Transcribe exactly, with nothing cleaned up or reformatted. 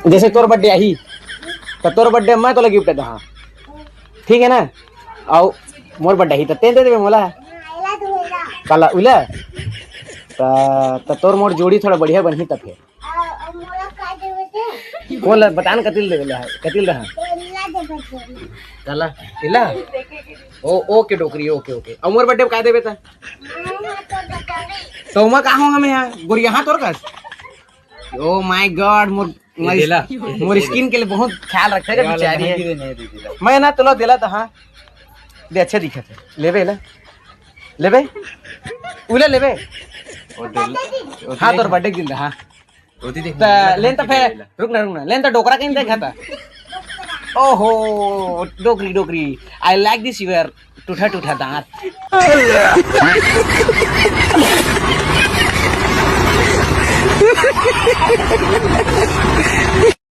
जैसे तोर बर्थडे आही, त तोर बर्थडे मैं तोला गिफ्ट देहा, ठीक है ना? अउ मोर बर्थडे आही, त तें दे देबे मोला। काला उला? त, त तोर मोर जोड़ी थोड़ा बढ़िया बनही त फेर। बोल, बता न, कतिल देबे ला, कतिल रहा? काला? इला? ओ, ओके डोकरी, ओके, ओके। अउ मोर बर्थडे का देबे त? त ओमा का होंगा मैं यहाँ? गोरिया हाँ तोर कस? Oh my God, Mor, Mor, Mor skin के लिए बहुत ख्याल रखे है बेचारी है। मैं ना तोला देला त हाँ। दे, अच्छा दिखत है। लेबे ला? लेबे? उला लेबे? हाँ, तोर बर्थडे के दिन था, हाँ। त लेन त फेर, रुक ना, रुक ना, लेन त डोकरा कहीं देखा था। ओहो, डोकरी, डोकरी। I like this your टूठा टूठा दांत।